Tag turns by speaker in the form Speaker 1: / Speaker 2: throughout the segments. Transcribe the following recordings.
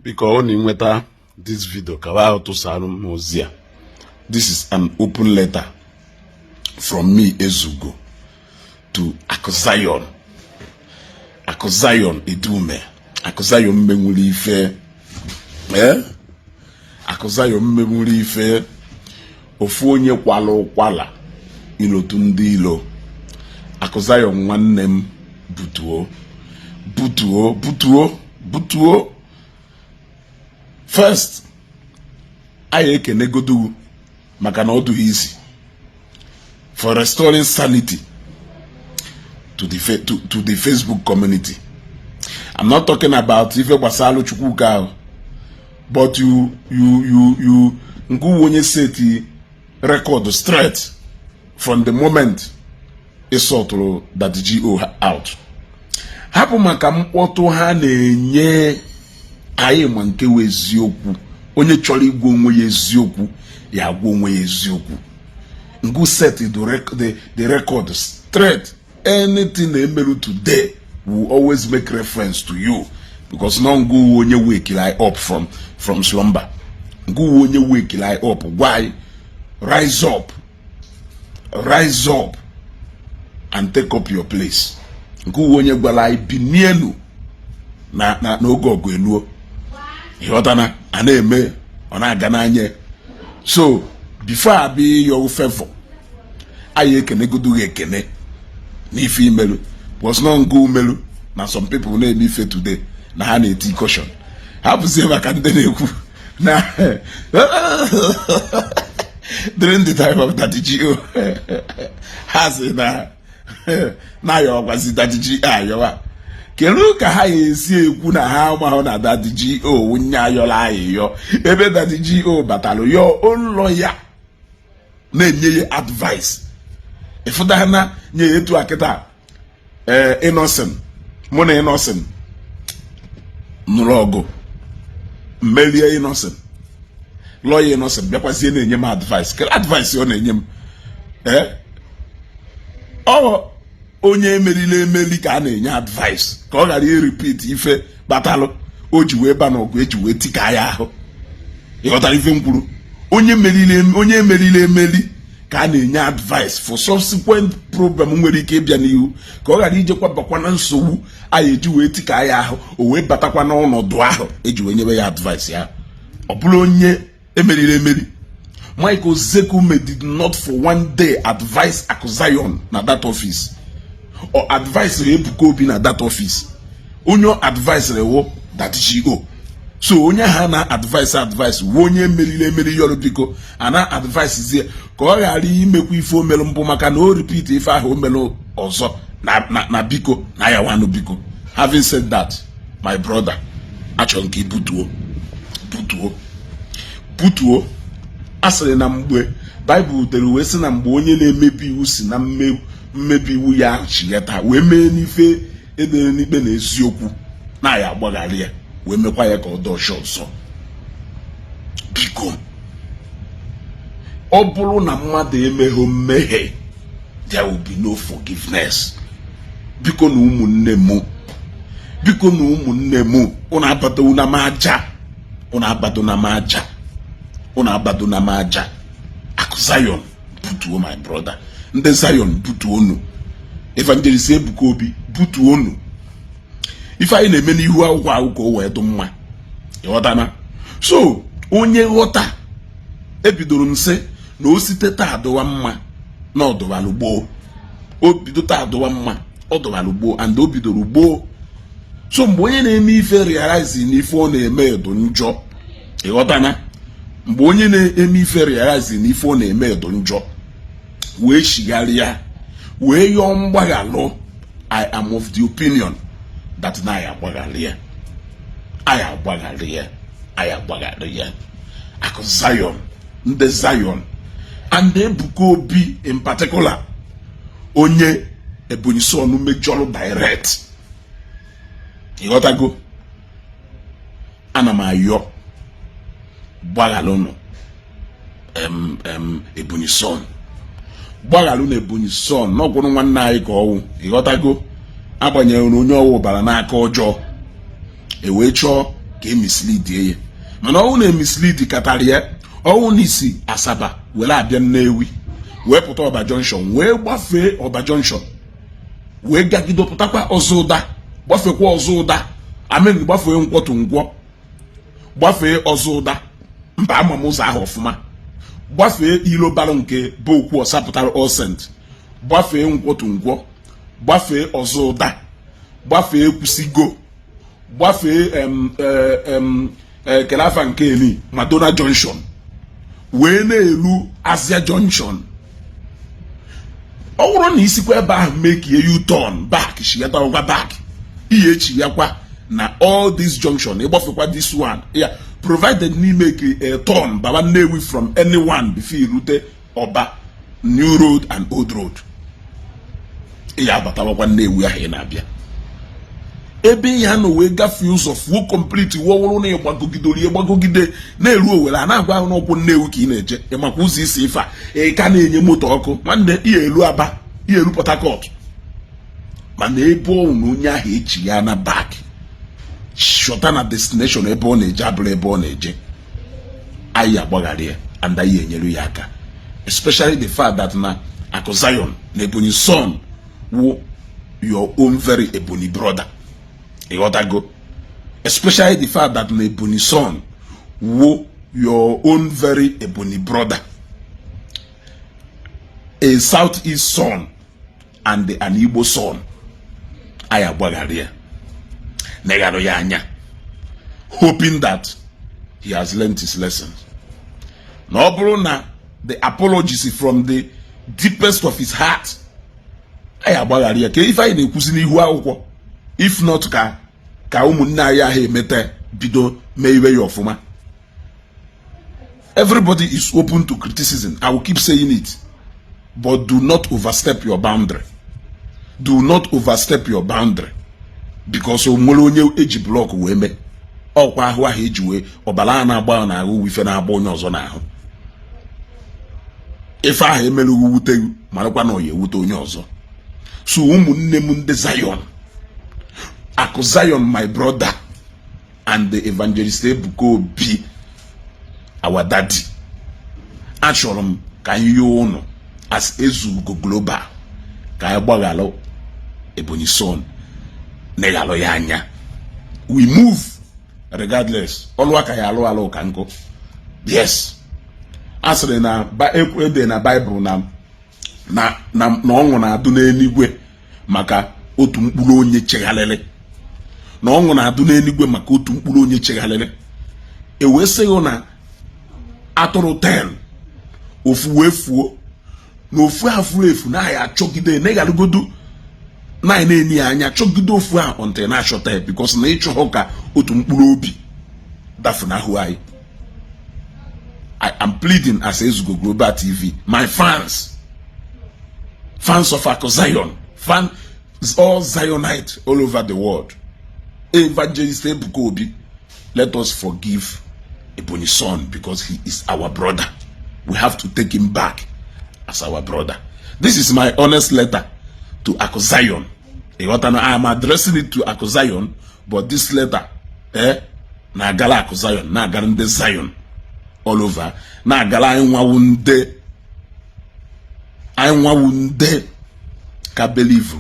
Speaker 1: Biko, ọ na nweta this video ka ahụ tụsara m ozi a. This is an open letter from me, Ezugo, to Akụ Zion, Akụ Zion Edume, Akụ Zion mmenwuru ife, ee, Akụ Zion mmenwuru ife. Ofu onye kwala ụkwala ilotu ndị ilo. Akụ Zion, nwanne m, butuo, butuo, butuo, butuo. First, anyị ekenegodu maka na ọ dụghị isi for restoring sanity to the Facebook community. I'm not talking about ife gbasara Chukwuka ahụ, but you nke uwe onye set record straight from the moment ị sortụrụ that GO out. Hapụ maka mkpọtụ ha na-enye anyị, ma nke wụ eziokwu, onye chọrọ igwa onwe ya eziokwu ya agwa onwe ya eziokwu. Ngu set the record straight. Anything na-emeru today will always make reference to you, because no ngu onye wake anyị up from slumber, ngu onye wake anyị up, gwa anyị, "Rise up, rise up and take up your place." Nke uwe onye gwara anyị binienu na n'oge ọgụ eluo, ịghọtana a na-eme ọ na-aga n'anya. So before abịa ịyọ favor, anyị ekenegodu gị ekene n'ife imelu, because no ngụ umelu na some people na-eme ife today na ha na-eti caution. Hapụzie maka ndị na-ekwu na during the time of Daddy GO, ha sị na na-ayọ ọgwazi Daddy GO ayọwa. Kedu ka ha ga-esi ekwu na ha amahụ na Daddy GO nye ayọla ayịyọ, ebe Daddy GO batara yọọ ụlọ ya na-enye ya advice? Ịfụdana nye ya etu a kịta. Ee, Innocent, mụ na Innocent nụrụ ọgụ, mmerie Innocent. Lọya Innocent bịakwazie na-enye m advice. Kedu advice ọ na-enye m? Ee, ọ onye emerila emeri ka a na-enye advice ka ọ ghara irepeat ife kpatalụ o ji wee ba n'ọgụ eji wee tika ya ahụ. Ịghọtara ife m kwuru? Onye meriri, onye emerila emeri ka a na-enye advice for subsequent problem nwere ike ịbịa n'ihu, ka ọ ghara ijekwa bakwa na nsogbu a eji wee tika ya ahụ, o wee batakwa n'ọnọdụ ahụ eji wee nyebe ya advice ya. Ọ bụrụ onye emeriri emeri, Michael Zekume did not for one day advise Akuzion na that office or advise Ebuka Obi na that office. Onye advice rewo that GO. So onye ha na advice advice wu onye meriri emeri yọrọ biko a na advice zie ka ọ ghara imekwa ife o mere mbụ, maka na o repeat ife ahụ o mere ọzọ na biko na ya nwanụ. Biko, having said that, my brother, achọrọ nke butuo, butuo, butuo. A sịrị na mgbe Baịbụl dere wee sị na mgbe onye na-emebi iwu si na mmebi iwu ya chighata wee mee n'ife edere n'ikpe na eziokwu, na ya agbaghara ya wee mekwa ya ka ọ dị ọcha ọzọ. Biko, ọ bụrụ na mmadụ emeghị mmehie, there will be no forgiveness. Biko na ụmụnne m, biko na ụmụnne m, unu abatawo na m aja, unu abado na m aja, unu abado na m aja. Akụ Zion, butuo. My brother, ndị Zion, butuo unu. Evangelist Ebuka Obi, butuo unu. Ife anyị na-eme n'ihu akwụkwọ ahụ ka o wee dị mma, ịghọtana? So onye ghọta, ebidoro m sị na o site taa dụwa mma na ọdụbalụ gboo. O bido taa dụwa mma, ọ dụbalụ gboo, and o bidoro gboo. So mgbe onye na-eme ife realize na ife ọ na-eme dị njọ, ịghọtana, mgbe onye na-eme ife realize na ife ọ na-eme dị njọ wee chigharịa wee yọọ mgbaghalụ, I am of the opinion that na ya agbaghalị ya, anyị agbaghalị ya, anyị agbaghalị ya. Akụ Zion, ndị Zion and Ebuka Obi in particular, onye Ebonyi Son mejọrọ direct, ịghọtago, ana m ayọ gbaghalụnụ em em Ebonyi Son, gbaghalụ na Ebonyi Son n'ọgwụrụ nwanne anyị ka ọwụ, ịghọtago? Agbanyeghị na onye ọwụ bara n'aka ọjọọ, e wee chọọ ka Ka emisleadie ya, mana ọnwụ na emislead katara ya. Ọnwụ na isi Asaba were abịa Nnewi, wee pụta Ọba Junction, wee gbafee Ọba Junction, wee gagide pụtakwa ọzọ ụda, gbafekwa ọzọ ụda, amen, gbafee Nkwọtụ Ngwọ, gbafee ọzọ ụda mba, ama m ụzọ ahụ ọfụma, gbafee ilo bara nke bụ okwu ọsa pụtara All Saint, gbafee Nkwọtụ Ngwọ, gbafee ọzọ ụda, gbafee Ekwusigo, gbafee kelafa nke eni Madonna Junction, wee na-elu Azia Junction. Ọ bụrụ na isikwa ebe ahụ mekie U-turn back, shigatakwa back, ihe echi ya kwa na all this junction, ịgbafekwa this one ya, provided n'ime a turn baba Nnewi from anyone before irute Ọba New Road and Old Road, ị ya abatawakwa Nnewi ahụ ị na-abịa. Ebe ya nọ wee gafee ụzọ fuo complete, wọwụrụ na ịgbagogidoro ịgbagogide na-eru Owere, a na-agwa ahụ n'ụkwụ Nnewi ka ị na-eje. Ịmakwa ụzọ isi ife a, ị ka na-enye moto ọkụ, nwanne, ihe elu Aba, ihe elu Port Harcourt. Mana ebe ọ na onye ahụ echi ya na back shọta na destination ebe ọ na-eje abụrụ ebe ọ na-eje, anyị agbaghara ya and anyị enyere ya aka, especially the fact that na Akụ Zion na Ebonyi son wụ your own very Ebonyi brother. Ịghọtago? Especially the fact that na Ebonyi son wụ your own very Ebonyi brother, a Southeast son and an Igbo son, anyị agbaghara ya, negharụ ya anya, hoping that he has learned his lesson, na ọ bụrụ na the apologies from the deepest of his heart, anyị agbaghara ya. Ka ife anyị na-ekwuzi n'ihu akwụkwọ, if not ka ụmụnne anyị ahụ emete bido mee iwe ya ọfụma. Everybody is open to criticism, I will keep saying it, but do not overstep your boundary. Do not overstep your boundary, because o nwere onye eji block wee mee ọkwa ahụ ahụ eji wee ọbara a na-agba n'ahụ, ife na-agba onye ọzọ n'ahụ. Ife ahụ emerụghị wuteghị, marakwa na ọ ya ewute onye ọzọ. So ụmụnne m ndị Zion, Akụ Zion, my brother, and the evangelist Ebuka Obi, our daddy, achọrọ m ka anyị yọọ ụnụ as Ezugo Global ka anyị gbaghalụ Ebonyi son, neghalụ ya anya. We move regardless. Ọlụ aka ya alụ alụ ka nkụ. Yes, a sịrị na ede na Baịbụl na ọṅụ na-adụ n'eluigwe maka otu mkpụrụ onye chegharịrị, na ọṅụ na-adụ n'eluigwe maka otu mkpụrụ onye chegharịrị. E wee sịghị na atụrụ 10, ofu wee fuo, na ofu ahụ furu efu na anyị achọgide, negharịgodu na anyị na-enye ya anya, chọgide ofu ahụ until na-achọta ya, because na ịchọghọ ka otu mkpụrụ obi dafunahụ anyị. I am pleading as Ezugo Global TV, my fans, fans of Aku Zion, fan, all Zionites all over the world, Evangelist Ebuka Obi, let us forgive Ebonyi son because he is our brother. We have to take him back as our brother. This is my honest letter to Aku Zion. Ịghọtana? I am addressing it to Aku Zion, but this letter na-agara Aku Zion, na-agara ndị Zion all over, na-agara anyị nwawu ndị, anyị nwawu ndị ka believe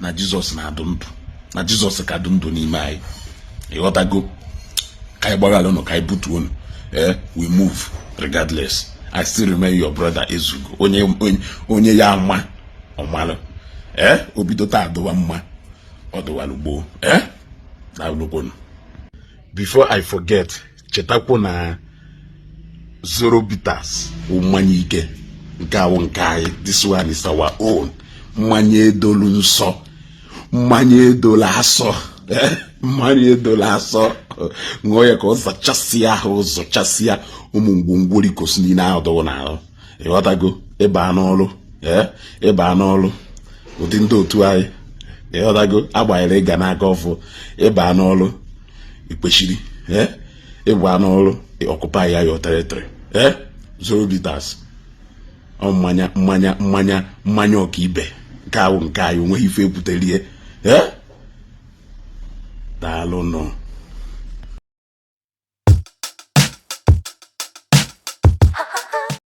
Speaker 1: na Jizọs na-adụ ndụ, na Jizọs ka dị ndụ n'ime anyị. Ịghọtago? Ka anyị gbaghara ụnụ, ka anyị butuo unu. We move regardless. I still remain your brother Ezugo. Onye onye ya ama ọmalụ, o bido taa dụwa mma, ọ dụwara gboo. Daalụkwunu. Before I forget, chetakwu na Zoro Bitters wụ mmanya ike nke awụ nke anyị. This one is our own. Mmanya edolu nsọ, mmanya edola asọ, mmanya edola asọ. Ṅụọ ya ka ọ zachasịa ahụ, zọchasịa ụmụ ngwongwo rikos niile ahụ dọwụ n'ahụ. Ịghọtago? Ịba n'ọrụ, ịba n'ọrụ ụdị ndị otu anyị. Ịghọtago? Agbanyere ịga n'aka ọfụ, ịba n'ọrụ ikpechiri, ịgba n'ọrụ occupy ya your territory. Zoro Bitters, ọ mmanya, mmanya, mmanya, mmanya ọkaibe nke ahụ nke anyị, onweghị ife ekwuterie. Daalụ nụ.